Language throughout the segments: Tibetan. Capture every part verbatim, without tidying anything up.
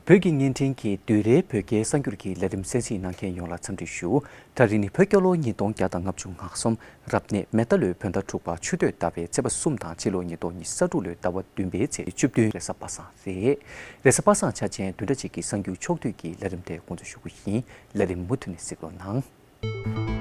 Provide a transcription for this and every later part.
བོད་ཀྱི་བརྙན་འཕྲིན་གྱི་བསྡུས་རའི་བོད་སྐད་གསར་འགྱུར་གྱི་ལས་རིམ་གསན་གཟིགས་གནང་མཁན་ཡོངས་ལ་འཚམས་འདྲི་ཞུ། ད་རིང་ནི་བོད་རྒྱལ་ལོ་ཉིས་སྟོང་བརྒྱ་དང་ལྔ་བཅུ་ང་གསུམ་རབ་གནས་མེ་རྟ་ལོའི་བོད་ཟླ་དྲུག་པ་ཆུ་སྟོད་ཟླ་བའི་ཚེས་པ་གསུམ་དང་ཕྱི་ལོ་ཉིས་སྟོང་ཉི་ཤུ་རྩ་དྲུག་ལོའི་ཟླ་བ་བདུན་པའི་ཚེས་བཅུ་བདུན་རེས་གཟའ་པ་སངས་རེད། རེས་གཟའ་པ་སངས་འཆར་ཅན་བདུན་ཕྲག་གཅིག་གི་གསར་འགྱུར་ཕྱོགས་བསྡུས་ཀྱི་ལས་རིམ་དེ་འགོ་འཛུགས་ཞུ་རྒྱུ་ཡིན། ལས་རིམ་མུ་མཐུད་ནས་གཟིགས་རོགས་གནང་།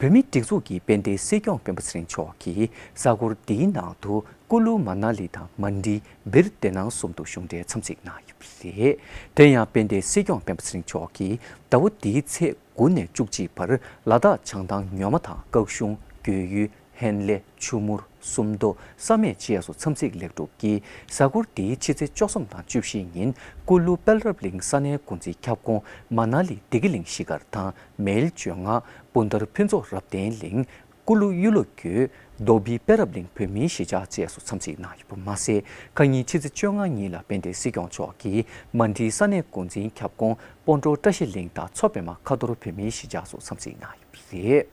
བོད་མིའི་སྒྲིག་འཛུགས་ཀྱི་དཔལ་ལྡན་སྲིད་སྐྱོང་སྤེན་པ་ཚེ་རིང་མཆོག་གིས་གཟའ་འཁོར་འདིའི་ནང་དུ་ཀུ་ལུ་མ་ན་ལི་དང་མན་ཌི་སྦིར་དེ་ནང་གསུམ་དུ་གཞུང་འབྲེལ་འཚམས་གཟིགས་གནང་ཡོད་པ་རེད། དེ་ཡང་དཔལ་ལྡན་སྲིད་སྐྱོང་སྤེན་པ་ཚེ་རིང་མཆོག་གིས་ཟླ་བ་འདིའི་ཚེས་དགུ་ནས་བཅུ་གཅིག་བར་ལ་དྭགས་བྱང་ཐང་ཉོ་མ་དང་སྐག་གཞུང་། གྱོད་ཡུལ། ཧན་ལེ། ཆུ་མུར། སུམ་མདོ། ས་སྨད་བཅས་སུ་འཚམས་གཟིགས་ལེགས་གྲུབ་ཀྱིས་གཟའ་འཁོར་འདིའི་ཕྱི་ཚེས་བཅུ་གསུམ་དང་བཅུ་བཞི་ཉིན་ཀུ་ལུ་དཔལ་རབ་གླིང་ས་གནས་འགོ་འཛིན་ཁྱབ་ཁོངས་མ་ན་ལི་བདེ་སྐྱིད་གླིང་གཞིས་སྒར་དང་མལ་བཅོ་ལྔ་སྤུན་ཟླར་ཕུན་ཚོགས་རབ་བརྟན་གླིང་། ཀུ་ལུ་གཡུ་ལོ་རྒྱུད། རྡོ་སྦིས་དཔལ་རབ་གླིང་བོད་མིའི་གཞིས་ཆགས་བཅས་སུ་འཚམས་གཟིགས་གནང་ཡོད་པ་མ་ཟད། ཁ་ཉིན་ཕྱི་ཚེས་བཅོ་ལྔ་ཉིན་ལ་དཔལ་ལྡན་སྲིད་སྐྱོང་མཆོག་གིས་མན་ཌིའི་ས་གནས་འགོ་འཛིན་ཁྱབ་ཁོངས་སྤོན་གྲོགས་བཀྲ་ཤིས་གླིང་དང་མཚོ་པདྨ་ཁ་ཐོར་བོད་མིའི་གཞིས་ཆགས་སུ་འཚམས་གཟིགས་གནང་ཡོད་པ་རེད།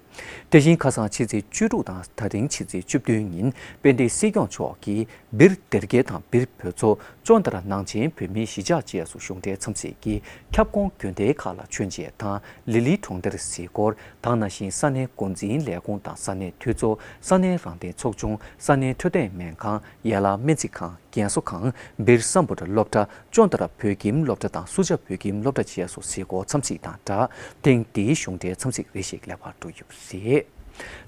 དེ་བཞིན་ཁ་སང་ཕྱི་ཚེས་བཅུ་དྲུག་དང་ད་རིང་ཕྱི་ཚེས་བཅུ་བདུན་ཉིན་དཔལ་ལྡན་སྲིད་སྐྱོང་མཆོག་གིས་སྦིར་སྡེ་དགེ་དང་སྦིར་བོད་མཚོ། ཅོན་ཏ་ར་ནང་ཆེན་བོད་མིའི་གཞིས་ཆགས་བཅས་སུ་གཞུང་འབྲེལ་འཚམས་གཟིགས་ཀྱིས་ཁྱབ་ཁོངས་དགོན་སྡེ་ཁག་ལ་མཆོད་མཇལ་དང་ལི་ལི་གྲོང་རྡལ་གཟིགས་སྐོར་དང་། ན་ནིང་ས་གནས་འགོ་འཛིན་ལས་ཁུངས་དང་ས་གནས་འཐུས་ཚོགས། ས་གནས་རང་བདེན་ཚོགས་ཆུང་། ས་གནས་འཕྲོད་བསྟེན་སྨན་ཁང་། ཡན་ལག་སྨན་རྩིས་ཁང་། རྒན་གསོ་ཁང་། སྦིར་སམ་བྷོ་ཊ་སློབ་གྲྭ། ཅོན་ཏ་ར་བོད་ཁྱིམ་སློབ་གྲྭ་དང་སུ་ཇཱ་བོད་ཁྱིམ་སློབ་གྲྭ་བཅས་སུ་གཟིགས་སྐོར་འཚམས་གཟིགས་དང་སྦྲགས། ཐེངས་འདིའི་གཞུང་འབྲེལ་འཚམས་གཟིགས་རེ་ཞིག་ལེགས་པར་གྲུབ་ཡོད་པ་རེད།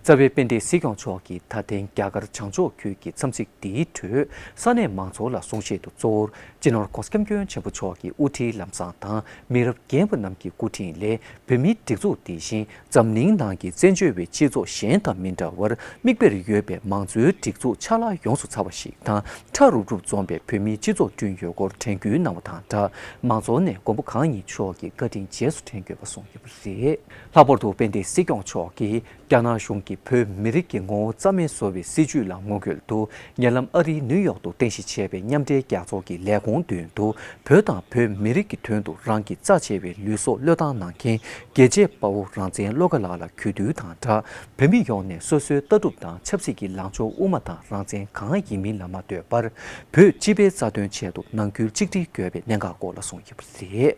རྩ་བའི་དཔལ་ལྡན་སྲིད་སྐྱོང་མཆོག་གིས་ད་ཐེངས་རྒྱ་གར་བྱང་ཕྱོགས་ཁུལ་གྱི་འཚམས་གཟིགས་འདིའི་ཁྲོད་ས་གནས་མང་ཚོགས་ལ་གསུང་བཤད་དུ་གཙོ་བོར་སྤྱི་ནོར་༸གོང་ས་༸སྐྱབས་མགོན་ཆེན་པོ་མཆོག་གི་དབུ་ཁྲིད་ལམ་བཟང་དང་མི་རབས་རྒན་པ་རྣམས་ཀྱི་སྐུ་དྲིན་ལས། བོད་མིའི་སྒྲིག་འཛུགས་དེ་བཞིན་འཛམ་གླིང་ནང་གི་བཙན་བྱོལ་བའི་སྤྱི་ཚོགས་གཞན་དང་མི་འདྲ་བར་མིག་དཔེར་ཡོད་པའི་མང་གཙོའི་སྒྲིག་འཛུགས་ཆ་ལག་ཡོངས་སུ་ཚང་བ་ཞིག་དང་ཕྲ་རུབ་རུབ་འཛོམས་པའི་བོད་མིའི་སྤྱི་ཚོགས་བསྐྲུན་ཡོད་སྐོར་དྲན་སྐུལ་གནང་བ་དང་སྦྲགས། མང་ཚོགས་ནས་མགོན་པོ་གང་ཉིད་མཆོག་གི་བཀའ་དྲིན་རྗེས་སུ་དྲན་དགོས་པ་གསུངས་ཡོད་པ་རེད། ལྷག་པར་དུ་དཔལ་ལྡན་སྲིད་སྐྱོང་མཆོག་གིས་རྒྱ་ནག་གཞུང་གིས་བོད་མི་རིགས་ཀྱི་ངོ་བོ་རྩ་མེད་བཟོ་བའི་སྲིད་བྱུས་ལ་ངོ་རྒོལ་དུ་ཉེ་ལམ་ཨ་རིའི་ནིའུ་ཡོག་ཏུ་རྟེན་གཞི་བྱས་པའི་མཉམ་འབྲེལ་རྒྱལ་ཚོགས་ཀྱི་ལས་ཁུངས་མདུན་དུ་བོད་དང་བོད་མི་རིགས་ཀྱི་དོན་དུ་རང་གི་རྩ་ཆེ་བའི་ལུས་སྲོག་བློས་བཏང་གནང་མཁན་རྒྱལ་གཅེས་དཔའ་བོ་རང་བཙན་བློ་དགའ་ལགས་ལ་གུས་འདུད་དང་སྦྲགས། བོད་མི་ཡོངས་ནས་སོ་སོའི་ལྟ་གྲུབ་དང་ཆབ་སྲིད་ཀྱི་ལངས་ཕྱོགས་དབུ་མ་དང་རང་བཙན་གང་ཡིན་མིན་ལ་མ་ལྟོས་པར་བོད་སྤྱི་པའི་རྩ་དོན་ཆེད་དུ་ནང་ཁུལ་གཅིག་སྒྲིལ་དགོས་པའི་གནད་འགག་སྐོར་ལ་གསུངས་ཡོད་པ་རེད།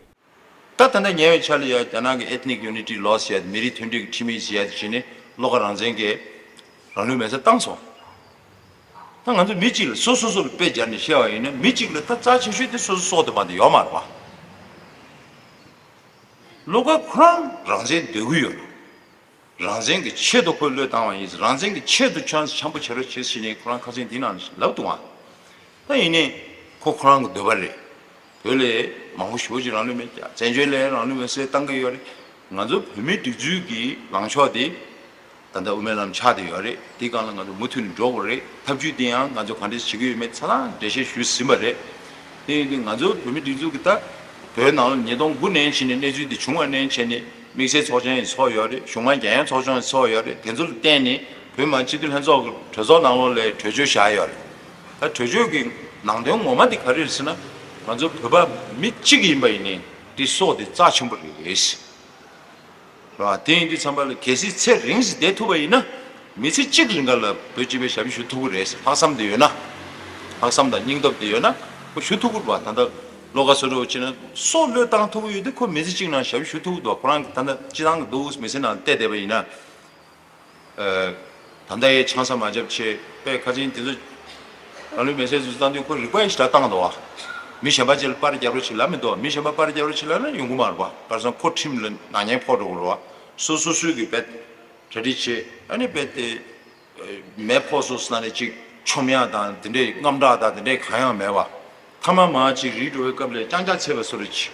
ད་ད་ལྟ་ཉེ་བའི་ཆར་ལ་ཡ་རྒྱ་ནག་གི་Ethnic Unity Laws་ཟེར་ཡ་དེ་མི་རིགས་མཐུན་སྒྲིལ་གྱི་ཁྲིམས་ཡིག་ཟེར་ཡ་དེ་བྱས་ནས་བློ་དགའ་རང་བཙན་གྱིས་རང་ལུས་མེར་སྲེག་བཏང་སོང་། ད་ང་ཚོ་མི་གཅིག་ལ་སོ་སོ་སོ་ལ་དཔེ་སྦྱར་ནས་བཤད་པ་ཡིན་ན་མི་གཅིག་ལ་ད་རྩ་ཆེ་ཤོས་དེ་སོ་སོ་སྲོག་དེ་མ་གཏོགས་ཡོད་མ་རེད་པ། བློ་དགའ་ཁོ་རང་རང་བཙན་འདོད་ཀྱི་ཡོད་རེད། རང་བཙན་གྱི་ཆེད་དུ་ཁོས་བློས་བཏང་བ་ཡིན། རང་བཙན་གྱི་ཆེད་དུ་ཁྱོད་འཆམ་པོ་བྱེད་རོགས་བྱེད་ཟེར་ནས་ཁོ་རང་ཁ་སང་འདི་ནང་ལབ་འདུག་ཨང་། ད་ཡིན་ནའི་ཁོ་ཁོ་རང་གི་འདོད་པ་རེད། བོད་ལ་མང་པོ་ཞེ་པོ་ཅིག་རང་ལུས་མེར་བསྲེགས། བཙན་བྱོལ་ལ་རང་ལུས་མེར་བསྲེགས་བཏང་གི་ཡོད་རེད། ང་ཚོ་བོད་མིའི་སྒྲིག་འཛུགས་ཀྱི་ལངས་ཕྱོགས་དེ་ད་ལྟ་དབུ་མའི་ལམ་ཆགས་བསྡད་ཡོད་རེད། དེའི་སྒང་ལ་ང་ཚོ་མུ་མཐུད་ནས་འགྲོ་དགོས་རེད། ཐབས་ཇུས་དེ་ཡང་ང་ཚོ་ག་འདྲས་བྱེད་ཀྱི་ཡོད་མེད་ཚང་མ་འགྲེལ་བཤད་ཞུས་ཟིན་པ་རེད། དེ་ཡིན་དུས་ང་ཚོ་བོད་མིའི་སྒྲིག་འཛུགས་ཀྱི་ད་བོད་ནང་ལ་ཉིས་སྟོང་དགུ་ནས་བྱས་ནས་གནས་ཚུལ་འདི་བྱུང་བ་ནས་བྱས་ནས་དམིགས་བསལ་ཚོགས་ཆེན་ཡང་ཚོགས་ཡོད་རེད། གཞུང་མང་རྒྱལ་ཡོངས་ཚོགས་ཆུང་ཡང་ཚོགས་ཡོད་རེད། དེ་ཚོ་ལ་བརྟེན་ནས་བོད་མི་མང་སྤྱི་འཐུས་ལྷན་ཚོགས་ཀྱི་གྲོས་ཚོགས་ནང་ལོགས་ལ་གྲོས་ཆོད་བཞག་ཡོད་རེད། ད་གྲོས་ཆོད་ཀྱི་ནང་དོན་ངོ་མ་དེ་ག་རེ་རེད་ཟེར་ན། ང་ཚོ་བོད་པ་མི་གཅིག་ཡིན་པ་ཡིན་ནའི་དེ་སྲོག་དེ་རྩ་ཆེན་པོ་རེད། རེད་བ། དེ་ཡིན་དུས་ཙམ་པ་ལ་གལ་སྲིད་ཚེ་རིང་ཙམ་བསྡད་ཐུབ་པ་ཡིན་ན། མི་ཚེ་གཅིག་རིང་ག་ལ་བོད་སྤྱི་པའི་ཞབས་ཞུ་ཞུ་ཐུབ་ཀྱི་རེད། ལྷག་བསམ་དེ་ཡོད་ན། ལྷག་བསམ་དང་སྙིང་སྟོབས་དེ་ཡོད་ན་ཁོ་ཞུ་ཐུབ་ཀྱི་རེད་བ། ད་ལྟ་བློ་དགའ་བཟོ་འདྲ་བོ་བྱས་ན་སྲོག་བློས་བཏང་ཐུབ་ཀྱི་ཡོད་དུས་ཁོ་མི་ཚེ་གཅིག་ནང་ཞབས་ཞུ་ཞུ་ཐུབ་ཀྱི་འདུག་བ། ཁོ་རང་གི་ད་ལྟ་སྤྱི་བཏང་གི་འདུག་མི་ཚེ་ནང་བལྟས་བསྡད་པ་ཡིན་ན། ད་ལྟ་ཡའི་ཆང་ས་མ་བརྒྱབ་ཆེད་དཔེ་ཁ་ཆེན་དེ་ཚོ་རང་ལུས་མེར་སྲེག་ཚོ་བཏང་དུས་ཁོ་རིག་པ་ཡི་ཞེ་དྲག་བཏང་འདུག་བ། མི་གཞན་པ་ཅིག་ལ་པར་རྒྱབ་རོགས་བྱེད་ལབ་མི་འདུག་བ། མི་གཞན་པ་པར་རྒྱབ་རོགས་བྱེད་ལབ་ན་ཡོང་གི་མ་རེད་བ། ག་རེ་ཟེར་ན་ཁོ་ཁྲིམས་ལ་ནག་ཉེས་ཕོག་འགྲོ་གི་རེད་བ། སོ་སོ་སོའི་གི་དཔེ་གྲ་སྒྲིག་བྱེད། ཨ་ནི་དཔེ་དེ་མེ་ཕོག་སོང་ཟེར་ན་ནི་ཅིག་ཆོམ་ཡག་དང་དེ་འདྲའི་དངངས་སྐྲག་དང་དེ་འདྲའི་གང་ཡང་མེད་བ། ཐ་མ་མ་ཅིག་རིལ་འགྲོ་བའི་སྐབས་ལ་རྐྱང་རྐྱང་ཚེ་བ་སོ་རེ་ཅིག་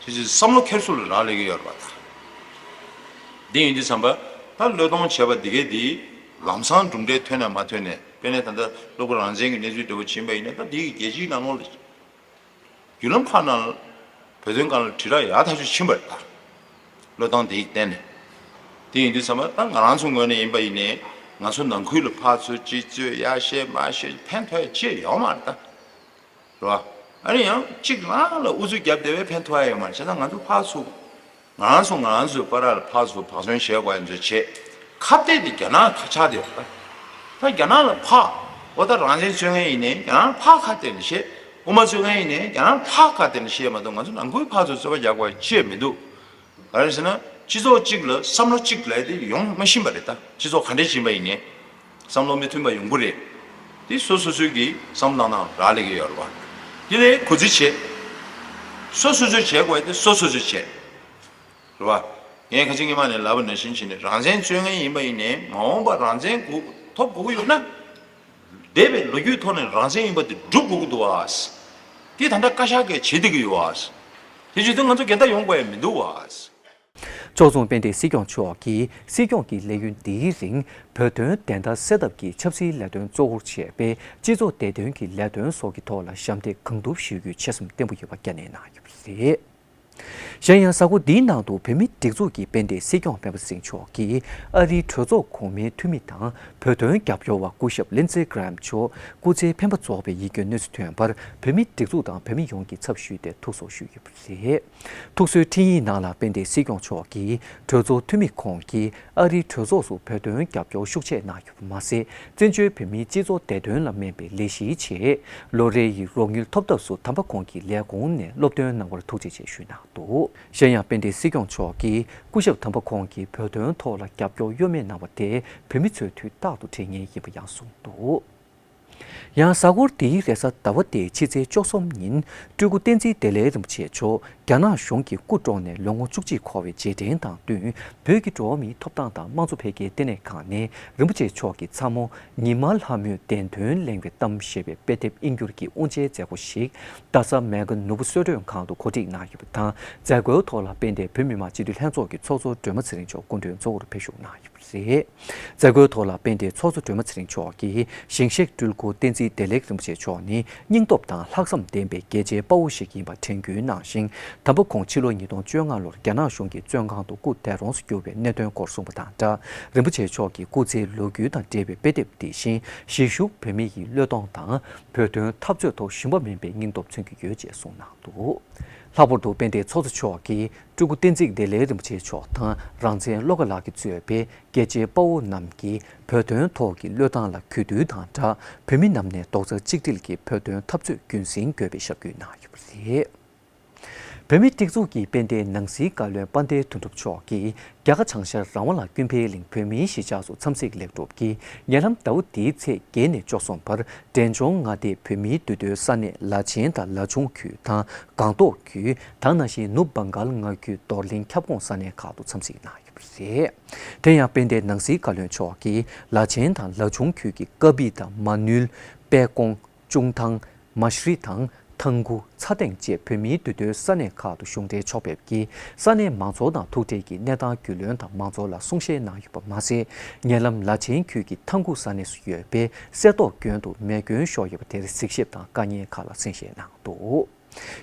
ཅི་ཅི་བསམ་བློ་འཁྱེར་སོ་ལ་རག་ལས་ཀྱི་ཡོད་རེད་བ། ད་འདི་ཡིན་དུས་ཙམ་པ་ད་བློས་གཏོང་བྱས་པ་འདི་གས་འདི་ལམ་སང་གྲུབ་འབྲས་ཐོན་ན་མ་ཐོན་ནས་དཔེར་ན་ད་ལྟ་བློ་དགའ་རང་བཙན་གྱི་གནས་ཚུལ་འདྲ་བོ་ཕྱིན་པ་ཡིན་ན་ད་འདི་གི་རྒྱལ་སྤྱིའི་ནང་ལོགས་ལ་བརྒྱུད་ལམ་ཁག་ནང་ལ་བོད་དོན་སྒང་ལ་དྲིལ་བསྒྲགས་ཡག་ཐག་ཆོད་ཕྱིན་པ་རེད་ད། བློས་གཏོང་དེ་ཡིས་བརྟེན་ནས། དེ་ཡིན་དུས་ཙམ་པ་ད་ང་རང་ཚོ་ངོས་ནས་ཡིན་པ་ཡིན་ནའི་ ང་ཚོ་ནང་ཁུལ་ལ་ཕར་ཚུར་གཅིག་རྩོད་ཡར་བཤད་མར་བཤད་ཕན་ཐོགས་ཡ་ཅི་ཡང་ཡོད་མ་རེད་ད། རེད་བ། ཨ་ནི་ཡང་གཅིག་རང་ལ་ཨུ་ཚུགས་བརྒྱབ་བསྡད་པས་ཕན་ཐོགས་ཡ་ཡོད་མ་རེད། བྱས་ཙང་ང་ཚོ་ཕར་ཚུར་ང་རང་ཚོ་ང་རང་ཚོའི་བར་ལ་ཕར་ཚུར་བག་ཟོན་བྱེད་དགོས་ཡ་ཚོ་བྱེད། ཁ་གཏད་དེ་རྒྱ་ནག་ཁ་ཆག་དེ་ཡོད་རེད་ད། ད་རྒྱ་ནག་ལ་ཕར་འོ་ད་རང་བཙན་རྩོད་མཁན་ཡིན་ནའི་རྒྱ་ནག་ལ་ཕར་ཁ་གཏད་ནས་བཤད། དབུ་མ་རྩོད་མཁན་ཡིན་ནའི་རྒྱ་ནག་ལ་ཕར་ཁ་གཏད་ནས་བཤད་མ་གཏོགས་ང་ཚོ་ནང་ཁུལ་ཕར་ཚུར་རྩོད་པ་རྒྱག་དགོས་ཡ་ཅི་ཡང་མི་འདུག་ག་རེ་ཟེར་ན། སྤྱི་ཚོགས་གཅིག་ལ་བསམ་བློ་གཅིག་ལབ་དེ་ཡོང་མ་ཤེས་པ་རེད་ད། སྤྱི་ཚོགས་ག་འདྲ་ཕྱིན་པ་ཡིན་ནའི། བསམ་བློ་མི་མཐུན་པ་ཡོང་གི་རེད། དེ་སོ་སོ་སོ་གིས་བསམ་བློ་བཏང་ན་རག་ལས་ཀྱི་ཡོད་རེད་བ། དེ་ལས་གུས་བརྩི་བྱེད། སོ་སོ་སོས་བྱེད་དགོས་དེ་སོ་སོ་སོས་བྱེད། རེད་བ། ངས་ཁ་ཅིག་སྔོན་མ་ནས་ལབ་པ་ནང་བཞིན་བྱས་ནས་རང་བཙན་རྩོད་མཁན་ཡིན་པ་ཡིན་ནའི་མ་འོངས་པ་རང་བཙན་དགོས་ཐོབ་དགོས་ཀྱི་ཡོད་ན། འདས་པའི་ལོ་རྒྱུས་ཐོག་ནས་རང་བཙན་ཡིན་པ་དེ་སྒྲུབ་དགོས་ཀྱི་འདུག་བ། དེ་ད་ལྟ་བཀའ་ཤག་གིས་བྱེད་བསྡད་ཀྱི་ཡོད་བ། དེ་བྱེད་དུས་ང་ཚོ་འགལ་ཟླ་ཡོང་དགོས་ཡ་མི་འདུག་བ། ཕྱོགས་མཚུངས་དཔལ་ལྡན་སྲིད་སྐྱོང་མཆོག་གིས་སྲིད་སྐྱོང་གི་ལས་ཡུན་འདིའི་རིང་བོད་དོན་བདེན་མཐའ་གསལ་ཐབས་ཀྱི་ཆབ་སྲིད་ལས་དོན་གཙོ་བོར་བྱས་པའི་སྤྱི་ཚོགས་བདེ་དོན་གྱི་ལས་དོན་སོགས་ཀྱི་ཐོག་ལ་ཞབས་འདེགས་གང་ཐུབ་ཞུ་རྒྱུའི་ཆོད་སེམས་བརྟན་པོ་ཡོད་པ་བསྐྱར་ནན་གནང་ཡོད་པ་རེད། གཞན་ཡང་གཟའ་འཁོར་འདིའི་ནང་དུ་བོད་མིའི་སྒྲིག་འཛུགས་ཀྱི་དཔལ་ལྡན་སྲིད་སྐྱོང་སྤེན་པ་ཚེ་རིང་མཆོག་གིས་ཨ་རིའི་གྲོས་ཚོགས་གོང་མའི་འཐུས་མི་དང་བོད་དོན་རྒྱབ་སྐྱོར་བ་སྐུ་ཞབས་Lindsey Graham་མཆོག་སྐུ་ཚེ་འཕེན་པ་རྫོགས་པའི་ཡིད་སྐྱོའི་གནས་ཚུལ་ཐོན་པར་བོད་མིའི་སྒྲིག་འཛུགས་དང་བོད་མི་ཡོངས་ཀྱི་ཚབ་ཞུས་ཏེ་ཐུགས་གསོ་ཞུས་ཡོད་པ་རེད། ཐུགས་གསོའི་འཕྲིན་ཡིག་ནང་ལ་དཔལ་ལྡན་སྲིད་སྐྱོང་མཆོག་གིས་གྲོས་ཚོགས་འཐུས་མི་ཁོང་གིས་ཨ་རིའི་གྲོས་ཚོགས་སུ་བོད་དོན་རྒྱབ་སྐྱོར་ཤུགས་ཆེ་གནང་ཡོད་པ་མ་ཟད། བཙན་བྱོལ་བོད་མིའི་སྤྱི་ཚོགས་བདེ་དོན་ལ་སྨན་པའི་ལས་གཞིའི་ཆེད་ལོ་རེ་ཡི་རོགས་དངུལ་ཐོབ་ཐབས་སུ་དམ་པ་ཁོང་གི་ལས་ཁུངས་ནས་སློབ་སྟོན་གནང་བར་ཐུགས་རྗེ་ཆེ་ཞུས་གནང་འདུག་གཞན་ཡང་དཔལ་ལྡན་སྲིད་སྐྱོང་མཆོག་གིས་སྐུ་ཞབས་དམ་པ་ཁོང་གིས་བོད་དོན་ཐོག་ལ་རྒྱབ་སྐྱོར་གཡོ་མེད་གནང་བ་དེ་བོད་མི་ཚོས་དུས་རྟག་ཏུ་དྲན་མཁན་ཡིན་པ་ཡང་གསུངས་འདུག་ཡང་གཟའ་འཁོར་འདིའི་རེས་གཟའ་ཟླ་བ་སྟེ་ཕྱི་ཚེས་བཅུ་གསུམ་ཉིན་སྤྲུལ་སྐུ་བསྟན་འཛིན་བདེ་ལེགས་རིན་པོ་ཆེ་མཆོག་རྒྱ་ནག་གཞུང་གི་སྐུ་བཀྲོངས་ནས་ལོ་ངོ་བཅུ་གཅིག་འཁོར་བའི་རྗེས་དྲན་དང་བསྟུན་བོད་ཀྱི་འགྲོ་བ་མིའི་ཐོབ་ཐང་དང་དམངས་གཙོ་འཕེལ་རྒྱས་ལྟེ་གནས་ཁང་ནས་རིན་པོ་ཆེ་མཆོག་གི་ཚ་མོ་ཉི་མ་ལྷ་མོས་བདེན་དོན་གླེང་བའི་གཏམ་ཞེས་པའི་དཔེ་དེབ་དབྱིན་བསྒྱུར་གྱི་དབུ་འབྱེད་མཛད་སྒོ་ཞིག་རྡ་ས་མེག་གྷན་ནོར་བུ་གསོལ་མགྲོན་ཁང་དུ་གོ་སྒྲིག་གནང་ཡོད་པ་དང་། མཛད་སྒོའི་ཐོག་ལ་དཔལ་ལྡན་བོད་མི་མང་སྤྱི་འཐུས་ལྷན་ཚོགས་ཀྱི་ཚོགས་གཙོ་སྒྲོལ་མ་ཚེ་རིང་མཆོག་སྐུ་མགྲོན་གཙོ་བོར་ཕེབས་བཞུགས་གནང་ཡོད་པ་རེད། མཛད་སྒོའི་ཐོག་ལ་དཔལ་ལྡན་ཚོགས་གཙོ་སྒྲོལ་མ་ཚེ་རིང་མཆོག་གིས་ཞིང་གཤེགས་སྤྲུལ་སྐུ་བསྟན་འཛིན་བདེ་ལེགས་རིན་པོ་ཆེ་མཆོག་ནི་སྙིང་སྟོབས་དང་ལྷག་བསམ་ལྡན་པའི་རྒྱལ་གཅེས་དཔའ་བོ་ཞིག་ཡིན་པ་དྲན་སྐུལ་གནང་ཞིང་། དམ་པ་ཁོང་ཕྱི་ལོ་ཉིས་སྟོང་བཅོ་ལྔ་ལོར་རྒྱ་ནག་གཞུང་གི་བཙོན་ཁང་དུ་སྐུ་འདས་གྲོངས་སུ་གྱུར་བའི་གནད་དོན་སྐོར་གསུངས་པ་དང་སྦྲགས། རིན་པོ་ཆེ་མཆོག་གི་སྐུ་ཚེའི་ལོ་རྒྱུས་དང་འབྲེལ་བའི་དཔེ་དེབ་འདི་བཞིན་གཞིས་བཞུགས་བོད་མི་ཡི་བློས་གཏོང་དང་བོད་དོན་འཐབ་རྩོད་ཐོག་ཞུམ་པ་མིན་པའི་སྙིང་སྟོབས་མཚོན་གྱི་ཡོད་ཅེས་གསུངས་གནང་འདུག་ལྷག་པར་དུ་དཔལ་ལྡན་ཚོགས་གཙོ་མཆོག་གིས་སྤྲུལ་སྐུ་བསྟན་འཛིན་བདེ་ལེགས་རིན་པོ་ཆེ་མཆོག་དང་རང་བཙན་བློ་དགའ་ལགས་ཀྱིས་གཙོས་པའི་རྒྱལ་གཅེས་དཔའ་བོ་རྣམས་ཀྱིས་བོད་དོན་ཐོག་གི་བློས་བཏང་ལ་གུས་འདུད་དང་སྦྲགས། བོད་མི་རྣམས་ནས་རྡོག་རྩ་གཅིག་སྒྲིལ་གྱིས་བོད་དོན་འཐབ་རྩོད་རྒྱུན་འཛིན་དགོས་པའི་ཞབས་སྐུལ་གནང་ཡོད་པ་རེད། བོད་མིའི་སྒྲིག་འཛུགས་ཀྱི་དཔལ་ལྡན་ནང་སྲིད་བཀའ་བློན་དཔལ་ལྡན་དོན་གྲུབ་མཆོག་གིས་རྒྱ་གར་བྱང་ཤར་རང་དབང་ལ་ཀུན་ཕན་གླིང་བོད་མིའི་གཞིས་ཆགས་སུ་འཚམས་གཟིགས་ལེགས་གྲུབ་ཀྱིས་ཉེ་ལམ་ཟླ་བ་འདིའི་ཚེས་བརྒྱད་ནས་བཅུ་གསུམ་བར་འབྲས་ལྗོངས་མངའ་སྡེའི་བོད་མིའི་འདུས་སྡོད་ས་གནས་ལ་ཆེན་དང་ལ་ཆུང་ཁུལ་དང་སྒང་ཏོག་ཁུལ། ད་ག་ནང་བཞིན་ནུབ་བྷང་གཱལ་མངའ་ཁུལ་རྡོར་གླིང་ཁྱབ་ཁོངས་ས་གནས་ཁག་ཏུ་འཚམས་གཟིགས་གནང་ཡོད་པ་རེད། དེ་ཡང་དཔལ་ལྡན་ནང་སྲིད་བཀའ་བློན་མཆོག་གིས་ལ་ཆེན་དང་ལ་ཆུང་ཁུལ་གྱི་ཀ་སྦི་དང་མ་ནུལ། དཔལ་ཀོང་། ཅུང་ཐང་། མ་ཤྲི་དང་ཐང་གུ། ཚ་ཐེང་བཅས་བོད་མིའི་འདུས་སྡོད་ས་གནས་ཁག་ཏུ་གཞུང་འབྲེལ་ཕྱོགས་ཕེབས་ཀྱིས་ས་གནས་མང་ཚོགས་དང་ཐུག་འཕྲད་ཀྱིས་གནས་སྟངས་རྒྱུས་ལོན་དང་མང་ཚོགས་ལ་གསུང་བཤད་གནང་ཡོད་པ་མ་ཟད། ཉེ་ལམ་ལ་ཆེན་ཁུལ་གྱི་ཐང་གུ་ས་གནས་སུ་ཡོད་པའི་གསེར་ཏོག་དགོན་དུ་མེ་སྐྱོན་ཤོར་ཡོད་པ་དེར་གཟིགས་ཞིབ་དང་དཀའ་ཉེན་ཁག་ལ་གསན་བཞེས་གནང་འདུག་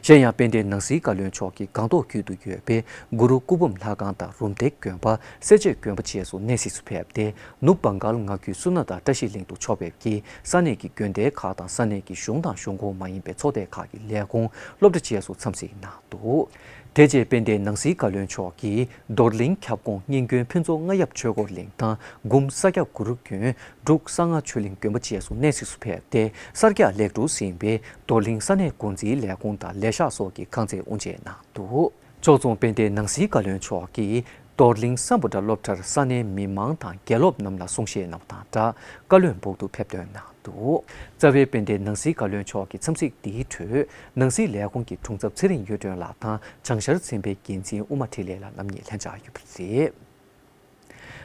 གཞན་ཡང་དཔལ་ལྡན་ནང་སྲིད་བཀའ་བློན་མཆོག་གིས་སྒང་ཏོག་ཁུལ་དུ་ཡོད་པའི་གུ་རུ་སྐུ་འབུམ་ལྷ་ཁང་དང་རུམ་བཏེག་དགོན་པ། སེར་བྱེས་དགོན་པ་བཅས་སུ་གནས་གཟིགས་སུ་ཕེབས་ཏེ། ནུབ་བྷང་གཱལ་མངའ་ཁུལ་སུ་ན་དང་བཀྲ་ཤིས་གླིང་དུ་ཕྱོགས་ཕེབས་ཀྱིས་ས་གནས་ཀྱི་དགོན་སྡེ་ཁག་དང་ས་གནས་ཀྱི་གཞུང་དང་གཞུང་ཁོངས་མ་ཡིན་པའི་ཚོགས་སྡེ་ཁག་གི་ལས་ཁུངས། སློབ་གྲྭ་བཅས་སུ་འཚམས་གཟིགས་གནང་འདུག་དེ་རྗེས་དཔལ་ལྡན་ནང་སྲིད་བཀའ་བློན་མཆོག་གིས་རྡོར་གླིང་ཁྱབ་ཁོངས་རྙིང་དགོན་ཕུན་ཚོགས་རྔ་ཡབ་ཆོས་འཁོར་གླིང་དང་། འབུམ་ས་སྐྱ་གུ་རུ་དགོན། འབྲུག་གསང་སྔགས་ཆོས་གླིང་དགོན་པ་བཅས་སུ་གནས་གཟིགས་སུ་ཕེབས་ཏེ། གསར་རྒྱག་ལེགས་གྲུབ་ཟིན་པའི་རྡོར་གླིང་ས་གནས་འགོ་འཛིན་ལས་ཁུངས་དང་ལས་ཤག་སོགས་ཀྱི་ཁང་བརྩེགས་དབུ་འབྱེད་གནང་འདུག་ཕྱོགས་མཚུངས་དཔལ་ལྡན་ནང་སྲིད་བཀའ་བློན་མཆོག་གིས་རྡོར་གླིང་སམ་བྷོ་ཊ་སློབ་གྲྭར་ས་གནས་མི་མང་དང་དགེ་སློབ་རྣམས་ལ་གསུང་བཤད་གནང་བ་དང་སྦྲགས། བཀའ་བློན་སྦུག་ཏུ་ཕེབས་ཐོན་གནང་འདུག་རྩ་བའི་དཔལ་ལྡན་ནང་སྲིད་བཀའ་བློན་མཆོག་གི་འཚམས་གཟིགས་འདིའི་ཁྲོད། ནང་སྲིད་ལས་ཁུངས་ཀྱི་དྲུང་ཚབ་ཚེ་རིང་གཡུ་སྒྲོན་ལགས་དང་བྱང་ཤར་ཚན་པའི་འགན་འཛིན་དབུ་མ་འཕྲིན་ལས་ལགས་རྣམ་གཉིས་ལྷན་བཅར་ཡོད་པ་རེད།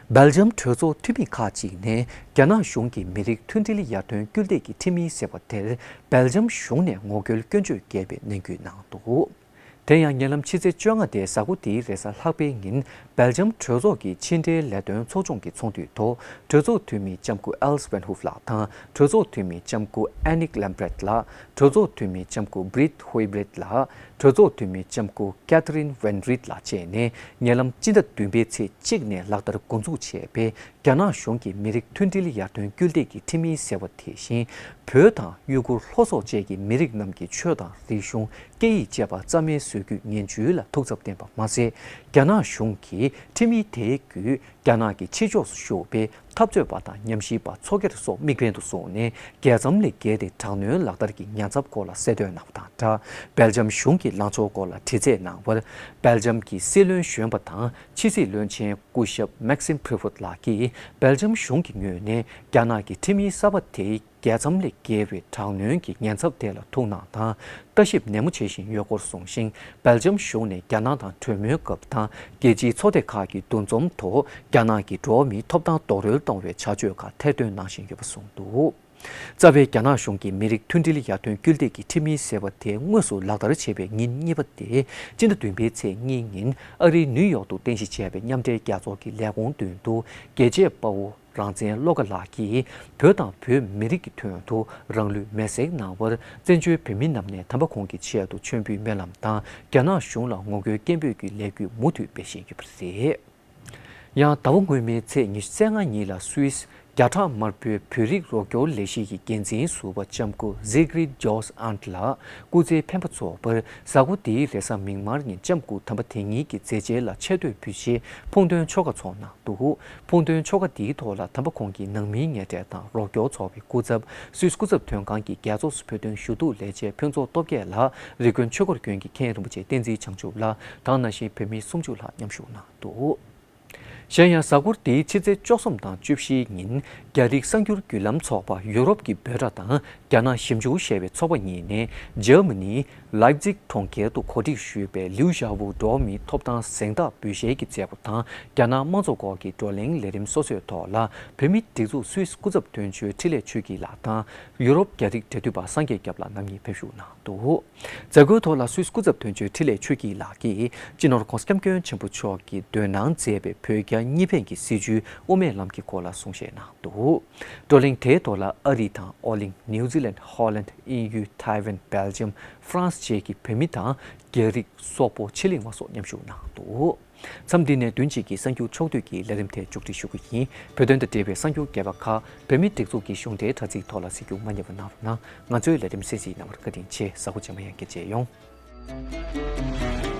སྦེལ་ཇམ་གྲོས་ཚོགས་འཐུས་མི་ཁག་ཅིག་ནས་རྒྱ་ནག་གཞུང་གི་མི་རིགས་མཐུན་སྒྲིལ་ཡར་ཐོན་སྐུལ་འདེད་ཀྱི་ཁྲིམས་ཡིག་ཟེར་བ་དེར་སྦེལ་ཇམ་གཞུང་ནས་ངོ་རྒོལ་སྐྱོན་བརྗོད་རྒྱས་པའི་ནན་སྐུལ་གནང་འདུག་དེ་ཡང་ཉེ་ལམ་ཕྱི་ཚེས་བཅོ་ལྔ་སྟེ་གཟའ་འཁོར་འདིའི་རེས་གཟའ་ལྷག་པའི་ཉིན། སྦེལ་ཇམ་གྲོས་ཚོགས་ཀྱི་ཕྱི་འབྲེལ་ལས་དོན་ཚོགས་ཆུང་གི་ཚོགས་འདུའི་ཐོག་གྲོས་ཚོགས་འཐུས་མི་ལྕམ་སྐུ་ཨེལ་སི་ཝན་ཧུབ་ལགས་དང་། གྲོས་ཚོགས་འཐུས་མི་ལྕམ་སྐུ་ཨེ་ནིག་ལེམ་བྷྲེད་ལགས། གྲོས་ཚོགས་འཐུས་མི་ལྕམ་སྐུ་བྷི་རིད་ཧོའི་བྷི་རིད་ལགས། གྲོས་ཚོགས་འཐུས་མི་ལྕམ་སྐུ་ཀེ་ཐི་རིན་ཝན་རིད་ལགས་བཅས་ནས། ཉེ་ལམ་སྤྱི་ཟླ་བདུན་པའི་ཚེས་གཅིག་ནས་ལག་བསྟར་འགོ་འཛུགས་བྱས་པའི་རྒྱ་ནག་གཞུང་གི་མི་རིགས་མཐུན་སྒྲིལ་ཡར་ཐོན་སྐུལ་འདེད་ཀྱི་ཁྲིམས་ཡིག་ཟེར་བ་དེ་བཞིན། བོད་དང་ཡུ་གུར་ལྷོ་སོག་བཅས་ཀྱི་མི་རིགས་རྣམས་ཀྱི་ཆོས་དང་རིག་གཞུང་། སྐད་ཡིག་བཅས་པ་རྩ་མེད་བཟོ་རྒྱུའི་ངན་བྱུས་ལ་ཐུགས་འཚབ་བསྟན་པ་མ་ཟད། རྒྱ་ནག་གཞུང་གིས་ཁྲིམས་ཡིག་དེའི་བརྒྱུད། རྒྱ་ནག་གི་ཕྱི་ཕྱོགས་སུ་བཞུགས་པའི་འཐབ་རྩོད་པ་དང་ཉམས་ཞིབ་པ། ཚོགས་སྒེར་སོགས་དམིགས་འབེན་དུ་བཟུང་ནས། རྒྱལ་མཚམས་ལས་བརྒལ་ཏེ་དྲག་གནོན་ལག་བསྟར་གྱི་ཉེན་ཚབས་སྐོར་ལ་གསལ་སྟོན་གནང་བ་དང་སྦྲགས། སྦེལ་ཇམ་གཞུང་གི་ལངས་ཕྱོགས་སྐོར་ལ་དྲི་རྩད་གནང་བར། སྦེལ་ཇམ་གྱི་སྲིད་བློན་གཞོན་པ་དང་ཕྱི་སྲིད་བློན་ཆེན་སྐུ་ཞབས་མེག་སིམ་ཕི་རི་ཕུད་ལགས་ཀྱིས། སྦེལ་ཇམ་གཞུང་གི་ངོས་ནས་རྒྱ་ནག་གི་ཁྲིམས་ཡིག་གསར་པ་དེའི་རྒྱལ་མཚམས་ལས་བརྒལ་བའི་དྲག་གནོན་གྱི་ཉེན་ཚབས་དེ་ལ་ཐུགས་སྣང་དང་ལྟ་ཞིབ་ནན་མོ་བྱེད་བཞིན་ཡོད་སྐོར་གསུངས་ཤིང་། སྦེལ་ཇམ་གཞུང་ནས་རྒྱ་ནག་དང་གྲོས་མོལ་སྐབས་དང་། རྒྱལ་སྤྱིའི་ཚོགས་སྡེ་ཁག་གི་འདུ་འཛོམས་ཐོག་རྒྱ་ནག་གི་འགྲོ་བ་མིའི་ཐོབ་ཐང་རྡོག་རོལ་གཏོང་བའི་བྱ་སྤྱོད་ཁག་ཐེར་འདོན་གནང་བཞིན་ཡོད་པ་གསུངས་འདུག། རྩ་བའི་རྒྱ་ནག་གཞུང་གིས་མི་རིགས་མཐུན་སྒྲིལ་ཡར་ཐོན་སྐུལ་འདེད་ཀྱི་ཁྲིམས་ཡིག་ཟེར་བ་དེ་དངོས་སུ་ལག་བསྟར་བྱས་པའི་ཉིན་གཉིས་པ་སྟེ། སྤྱི་ཟླ་བདུན་པའི་ཚེས་གཉིས་ཉིན་ཨ་རིའི་ནིའུ་ཡོག་ཏུ་རྟེན་གཞི་བྱས་པའི་མཉམ་འབྲེལ་རྒྱལ་ཚོགས་ཀྱི་ལས་ཁུངས་མདུན་དུ། རྒྱལ་གཅེས་དཔའ་བོ་རང་བཙན་བློ་དགའ་ལགས་ཀྱིས། བོད་དང་བོད་མི་རིགས་ཀྱི་དོན་དུ་རང་ལུས་མེར་སྲེག་གནང་བར། བཙན་བྱོལ་བོད་མི་རྣམས་ནས་དམ་པ་ཁོང་གི་ཆེད་དུ་མཆོད་འབུལ་སྨོན་ལམ་དང་། རྒྱ་ནག་གཞུང་ལ་ངོ་རྒོལ་སྐད་འབོད་ཀྱི་ལས་འགུལ་མུ་མཐུད་སྤེལ་བཞིན་ཡོད་པ་རེད། ཡང་ཟླ་བ་སྔོན་མའི་ཚེས་ཉི་ཤུ་རྩ་ལྔ་ཉིན་ལ་སུད་སི་བརྒྱ་ཕྲག་དམར་པོའི་བོད་རིགས་རོགས་སྐྱོར་ལས་གཞི་ཡི་འགན་འཛིན་ཟུར་པ་ལྕམ་སྐུ་ཟིག་རིད་ཇོས་ཨན་ལགས་སྐུ་ཚེའི་འཕེན་པ་རྫོགས་པར། གཟའ་འཁོར་འདིའི་རེས་གཟའ་མིག་དམར་ཉིན་ལྕམ་སྐུ་དམ་པ་དེ་ཉིད་ཀྱི་མཛད་རྗེས་ལ་ཆེ་བསྟོད་ཕུལ་ཆེད་ཕུགས་འདུན་ཆོ་ག་ཚོགས་གནང་འདུག། ཕུགས་འདུན་ཆོ་ག་འདིའི་ཐོག་ལ་དམ་པ་ཁོང་གི་ནང་མིའི་ཉེ་འབྲེལ་དང་རོགས་སྐྱོར་ཚོགས་པའི་སྐུ་ཚབ། སུད་སི་སྐུ་ཚབ་དོན་ཁང་གི་རྒྱལ་ཚོགས་སུ་བོད་དོན་ཞུ་གཏུག་ལས་བྱེད་ཕུན་ཚོགས་སྟོབས་རྒྱས་ལགས། རི་ཀོན་ཆོས་འཁོར་དགོན་གྱི་མཁན་རིན་པོ་ཆེ་བསྟན་འཛིན་བྱང་ཆུབ་ལགས་དང་། ན་གཞོན་བོད་མི་སུམ་ཅུ་ལྷག་མཉམ་ཞུགས་གནང་འདུག། གཞན་ཡང་། གཟའ་འཁོར་འདིའི་ཕྱི་ཚེས་བཅུ་གསུམ་དང་བཅུ་བཞིའི་ཉིན། རྒྱ་རིགས་གསར་འགྱུར་བརྒྱུད་ལམ་ཚོགས་པ་ཡུ་རོབ་ཀྱི་བོད་དྲ་དང་རྒྱ་ནག་ཞིབ་འཇུག་ཞེས་པའི་ཚོགས་པ་གཉིས་ནས། འཇར་མ་ནིའི་ལཱིབ་ཛིག་གྲོང་ཁྱེར་དུ་གོ་སྒྲིག་ཞུས་པའི་ལིའུ་ཞའོ་པོ་འགྲོ་བ་མིའི་ཐོབ་ཐང་གཟེངས་རྟགས་འབུལ་བཞེས་ཀྱི་མཛད་སྒོ་དང་། རྒྱ་ནག་དམངས་གཙོ་སྐོར་གྱི་བགྲོ་གླེང་ལས་རིམ་སོ་སོའི་ཐོག་ལ། བོད་མིའི་སྒྲིག་འཛུགས་སུད་སི་སྐུ་ཚབ་དོན་གཅོད་འཕྲིན་ལས་ཆོས་སྐྱིད་ལགས་དང་། ཡུ་རོབ་རྒྱ་རིགས་འབྲེལ་མཐུད་པ་སངས་རྒྱས་སྐྱབས་ལགས་རྣམ་གཉིས་ཕེབས་ཞུགས་གནང་འདུག། མཛད་སྒོའི་ཐོག་ལ་སུད་སི་སྐུ་ཚབ་དོན་གཅོད་འཕྲིན་ལས་ཆོས་སྐྱིད་ལགས་ཀྱིས། སྤྱི་ནོར་༸གོང་ས་༸སྐྱབས་མགོན་ཆེན་པོ་མཆོག་གིས་འདོན་གནང་མཛད་པའི་བོད་རྒྱ་གཉིས་ཕན་གྱི་སྲིད་བྱུས་དབུ་མའི་ལམ་གྱི་སྐོར་ལ་གསུང་བཤད་གནང་འདུག། བགྲོ་གླེང་དེའི་ཐོག་ལ་ཨ་རི་དང་ཨོ་གླིང་། ནིའུ་ཛི་ལན། ཧོ་ལན། དབྱིན་ཡུལ། ཐའེ་ཝན། སྦེལ་ཇམ། ཧྥ་རན་སི་བཅས་ཀྱི་བོད་མི་དང་། རྒྱ་རིགས། སོག་པོ། ཕྱི་གླིང་བ་སོགས་མཉམ་ཞུགས་གནང་འདུག། མཚམས་འདི་ནས་བདུན་གཅིག་གི་གསར་འགྱུར་ཕྱོགས་བསྡུས་ཀྱི་ལས་རིམ་དེ་མཇུག་སྒྲིལ་ཞུ་རྒྱུ་ཡིན། བོད་དོན་དང་འབྲེལ་བའི་གསར་འགྱུར་རྒྱས་པ་ཁག་བོད་མིའི་སྒྲིག་འཛུགས་ཀྱི་གཞུང་འབྲེལ་དྲ་ཚིགས་ཐོག་ལ་གཟིགས་རྒྱུ་མ་བསྙེལ་བ་གནང་རོགས་གནང་། ང་ཚོའི་ལས་རིམ་གསན་གཟིགས་གནང་བར་བཀའ་དྲིན་ཆེ། གཟའ་འཁོར་རྗེས་མ་ཡང་བསྐྱར་མཇལ་ཡོང་།